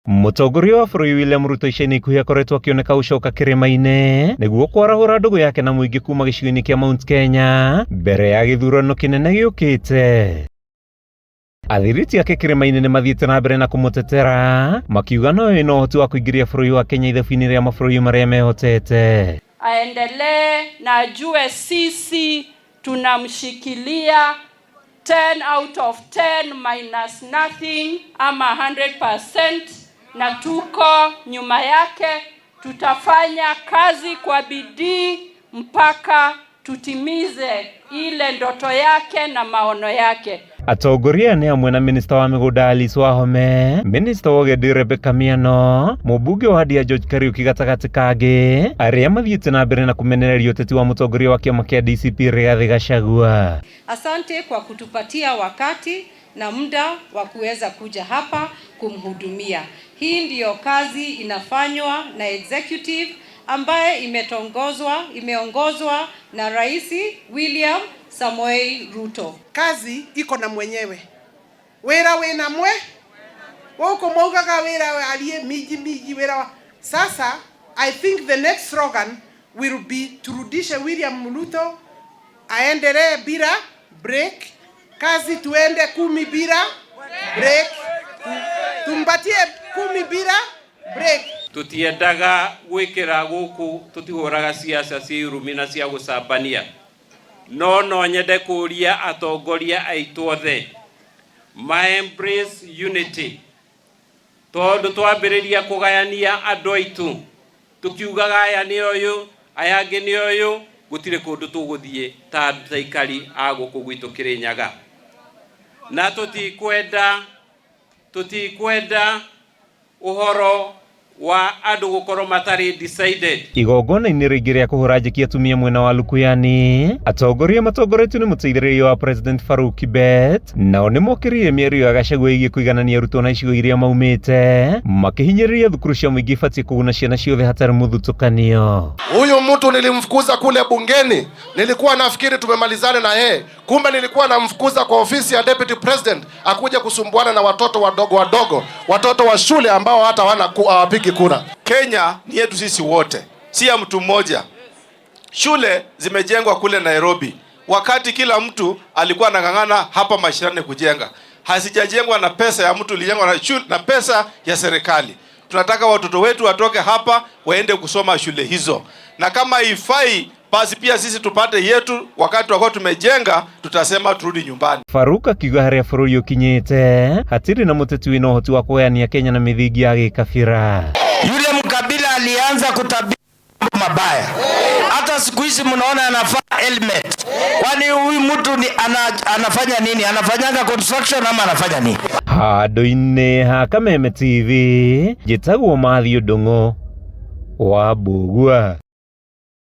Mũtongoria wa bũrũri William Ruto ica-inĩ ikuhĩ akoretwo akĩoneka gũcoka kĩrĩma-inĩ nĩguo kwarahũra ndũgũ yake na mũingĩ kuma gĩcigo-inĩ kĩa Mount Kenya mbere ya gĩthurano kĩnene gĩũkĩte. Athiriti ake kĩrĩma-inĩ nĩ mathiĩte na mbere na kũmũtetera makiuga no ena ũhoti wa kũingĩria bũrũri wa Kenya ithabu-inĩ rĩa mabũrũri marĩa mehotete. Aendelee na ajue sisi tunamshikilia 10 out of 10 minus nothing ama 100%, na tuko nyuma yake. Tutafanya kazi kwa bidii mpaka tutimize ile ndoto yake na maono yake. Atongoria nĩ hamwe na minista wa mĩgũnda Alice Wahome, minista wa ũgendi Rebecca Miano, mũmbunge wa Ndia George Kariuki gatagatĩ kangĩ arĩa mathiĩte na mbere na kũmenereria ũteti wa mũtongoria wa kĩama kĩa DCP Rigathĩ Gachagua. Asante kwa kutupatia wakati na muda wa kuweza kuja hapa kumhudumia. Hii ndiyo kazi inafanywa na executive ambaye imetongozwa imeongozwa na Rais William Samoei Ruto. Kazi iko na mwenyewe, wira wina mwe gũkũ maugaga wira arie miji miji wira wa sasa. I think the next slogan will be turudishe William Ruto aendelee bila break, kazi tuende 10 bila break, tumpatie 10 bila break. Tutiendaga gwikira guku, tutihuraga ciaca cia irumi na cia gucambania, no no nyende kuria atongoria aitu othe ma embrace unity, tondu twambiriria kugayania andu aitu tukiugaga aya ni uyu, aya angi ni uyu, gutire kundu tuguthie ta aikari a guku gwitu Kirinyaga, na tutikwenda uhoro wa andu gukorwo matari decided. Igongona-inĩ rĩngĩ rĩa kũhũra njeki atumia mwena wa Lukuyani, atongoria matongoretio nĩ mũteithĩrĩria wa President Farouk Kibet nao nĩ mokĩrĩire mĩario ya Gachagua ĩgiĩ kũiganania arutwo na icigo iria maumĩte, makĩhinyĩrĩria thukuru cia mũingĩ ibatiĩ kũguna ciana ciothe hatarĩ mũthutũkanio. Huyu mtu nilimfukuza kule bungeni, nilikuwa nafikiri tumemalizana na yeye, kumbe nilikuwa namfukuza kwa ofisi ya deputy president akuja kusumbuana na watoto wadogo wadogo, watoto wa shule ambao hata hawana hawapigi kura. Kenya ni yetu sisi wote, si ya mtu mmoja. Shule zimejengwa kule Nairobi, wakati kila mtu alikuwa anang'ang'ana hapa mashinani kujenga. Hazijajengwa na pesa ya mtu, ilijengwa na shule, na pesa ya serikali. Tunataka watoto wetu watoke hapa waende kusoma shule hizo, na kama ifai basi pia sisi tupate yetu. Wakati wako tumejenga, tutasema turudi nyumbani. Farouk akiuga harĩa bũrũri ũkinyĩte hatirĩ na mũteti wĩna ũhoti wa kũgayania Kenya na mĩthingi ya gĩkabira. Yule mkabila alianza kutabiri mabaya, hata siku hizi mnaona anavaa helmet. Kwani huyu mtu ni anafanya nini? Anafanyanga construction ama anafanya nini? Handũ-inĩ ha Kameme TV, njĩtagwo Matthew Ndung'u wa Mbũgua.